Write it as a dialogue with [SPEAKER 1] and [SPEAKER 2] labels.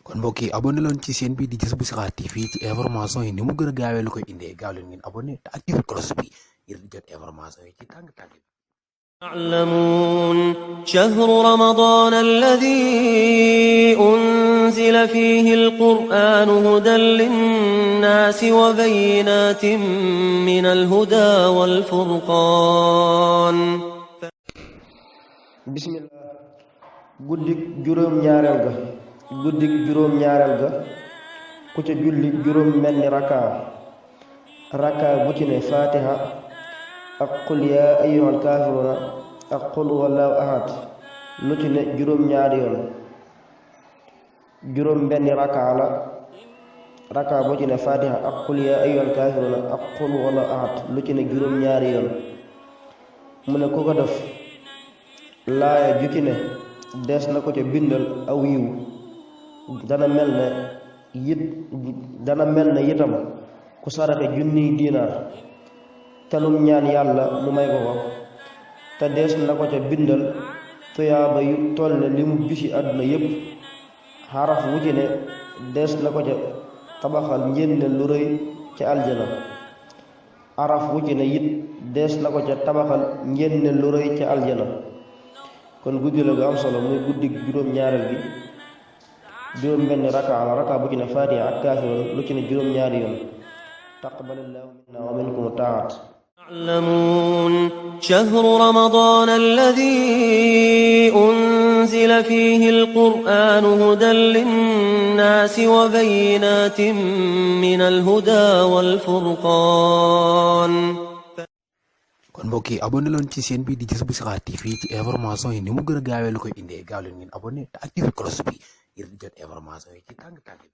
[SPEAKER 1] kon mbokk yi abonné leen ci chaîne bi di Jazboul Chikhar TV ci information yi ni mu gën a gaawee lu koy indee gaaw leen ngeen abonné te activé cloche bi ngir di jot information yi ci tàng-tàng bi.
[SPEAKER 2] يعلمون شهر رمضان الذي أنزل فيه القرآن هدى للناس وبينات من الهدى والفرقان.
[SPEAKER 3] بسم الله. guddik juróom ñaareel ga ku ca julli juróom benn raka bu ci ne fatiha ak qul yaa ayyuhal kaafiruuna ak qul huwallaahu ahad lu ci ne juróom ñaari yoon. juróom benni raka bu ci ne fatiha ak qul yaa ayyuhal kaafiruuna ak qul huwallaahu ahad lu ci ne juróom ñaari yoon. mu ne ku ko def laaya ju ci ne des na ko ca bindal aw yiw dana mel ne itam ku saraxe junniy diinaar telum ñaan yàlla mu may ko te dees na ko ca bindal tuyaaba yu toll ne li mu bisi àdduna yépp. xaraf wu ci ne dees na ko ca tabaxal njënde lu rëy ca aljana. araf wu ci ne it dees na ko ca tabaxal njënde lu rëy ca aljana. kon guddi la gu am solo muy guddi juróom ñaareel bi. juróom benn raka bu ci ne fatiha ak kaafiruun lu ci ne juróom ñaari yoon. taqabbalallahu minna wa minkum taat.
[SPEAKER 2] يعلمون شهر رمضان الذي أنزل فيه القرآن هدى للناس وبينات من الهدى والفرقان.
[SPEAKER 1] kon mbokk yi abonné leen ci chaîne bi di Jazboul Chikhar TV ci information yi ni mu gën a gaawee lu koy indee gaaw leen ngeen abonné te activé cloche bi ngir di jot information yi ci tàng-tàng bi.